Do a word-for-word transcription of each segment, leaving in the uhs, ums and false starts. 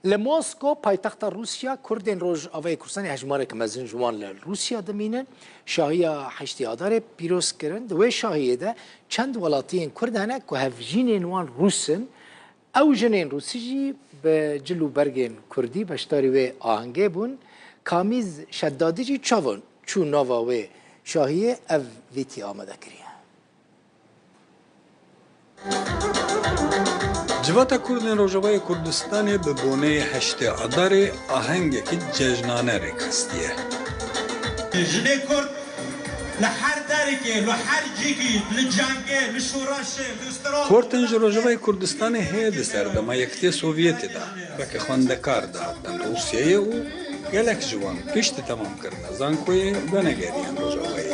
Li Mosko, paytexta Rûsya, Kurdên Rojavayê Kurdistanê hejmarek mezin ji wan li Rûsya dimînin. Şahiya heştê Adarê pîroz kirin. Di wê şahiyê de çend welatiyên Kurd hene ku hevjînên wan Rûs in. Ew jinên Rûsî jî bi cil û bergên Kurdî beşdarî wê ahengê bûn. Kamîz Şeddadî jî çavan çû nava wê şahiyê, ev vîdyo amade kiriye. Civata Kurdên Rojavayê Kurdistanê bi boneyê heştê Adarê ahengekî cejnane rêk xistiye. Jinê Kurd li her derekê, li her cihî, li cengê, li şoreşê, li istirabê. Kurtên ji Rojavayê Kurdistanê heye di serdema Yekitiyê Sovyetê de weke xwendekar dihatin Rûsyayê û gelek ji wan piştî temamkirina zankoyê venegeriyan Rojavayê.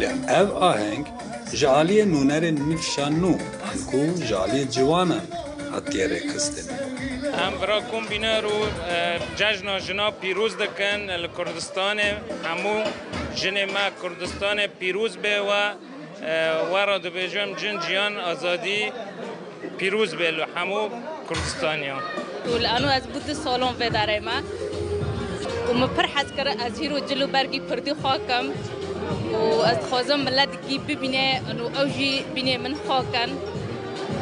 Lê ev aheng ji aliyê nûnerên nifşa nû, anku ji aliyê ciwanan hatiye rêkxistin. Em vira kombîne ro, e, cejna jina pîroz dikin li Kurdistanê. Hemû jinê me Kurdistanê pîroz be we, e, we re dibêjim cin, jiyan, azadî. Pîroz be li hemû Kurdistaniya. Û li eno ez bû du salon vê derê me. Û min pir hez kir, ez hîro cil û bergî kurdî xwe kim. Û ez dixwazim milet gî bibîne, û ew jî bînê min xwe kin.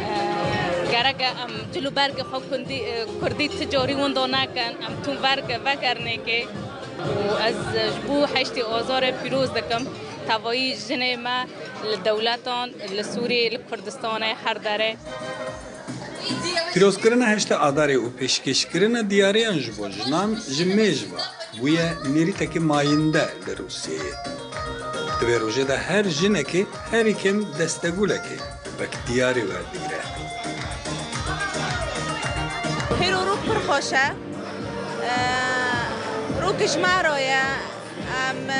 Eee, gerek e em cil û bergê xwe kundî, eee, kurdî ti carî winda nekin, em tûn ver vegerin êkê. Û ez ji bo heştê Azarê pîroz dikim. Tevayî jinê me li dewletan, li Sûriyê, li Kurdistanê, her derê. Pîrozkirina heştê Adarê û pêşkêşkirina diyariyan ji bo jinan ji mêj ve bûye nêrîtekî mayînde li Rûsyayê. Di vê rojê de her jinekê herî kêm destegulekê wek diyarî werdigire. Hêro rok pir xweş e. Eee, rok ji me re ye. Em,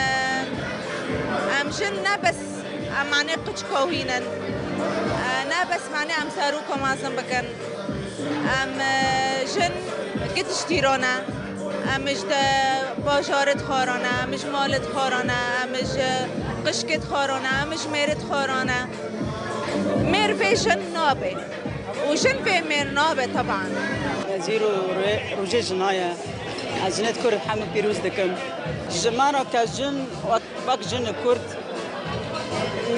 em jin ne bes em manê qiçka wî nin. Ne bes manê em seroka mezin bikin. Em jin gi tiştî re ne. Em ji de bajarê dixwe re ne, em ji malê dixwe re ne, em ji qişkê dixwe re ne, em ji mêrê dixwe re ne. Mêr vê jin nabe. Û jin vê mêr nabe teban. Ez îro rê-, rojê jina ye. Ez jinê Kurd hemû pîroz dikim. Ji me re ke jin wek, wek jin Kurd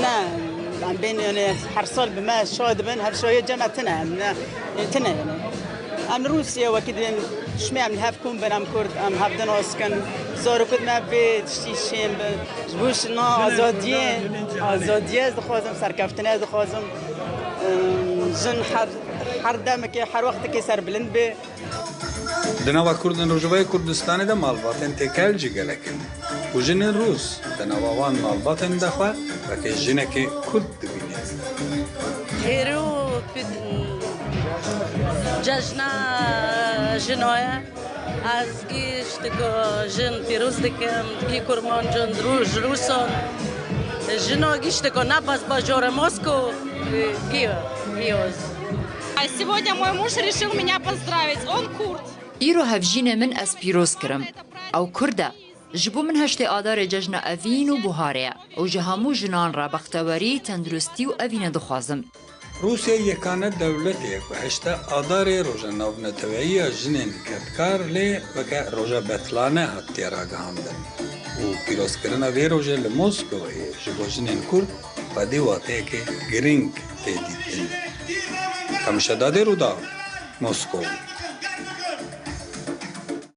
ne, em bên, yani, her sal bi me şa dibin, her şayê cem me tine, em ne, tine, yani. Em Rûsya wekî dibên, şimê em li hev kom bin, em Kurd, em hev dinoskin. Zarokên me vê tiştî şêm bin. Ji bo jina azadiyê, azadiyê ez dixwazim, serkeftinê ez dixwazim. Em, jin her, her demekê, her wextekê serbilind be. Di nava Kurdên Rojavayê Kurdistanê de malbatên têkel jî gelek in û jinên Rûs di nava wan malbatên de xwe weke jinekê Kurd dibîne. Hêro pî-, cejna jina ye. Ez giştiko jin pîroz dikim, gî kurmancin, rû-, ji Rûsan. Jina giştiko ne bes bajara Mosko, gî, gî oz. Сегодня мой муж решил меня поздравить. Он курд. Îro hevjînê min ez pîroz kirim. Ew kurd e. Ji bo min heştê Adarê cejna evîn û buharê ye û ji hemû jinan re bextewerî, tenduristî û evînê dixwazim. Rûsya yekane dewletê ye ku heştê Adarê roja navneteweyiya jinên kedkar lê weke roja betlane hatiye ragihandin û pîrozkirina vê rojê li Moskowayê ji bo jinên Kurd xwedî wateyeke giring tê dîtin. Kamişa Dadê, Rûdaw, Moskow.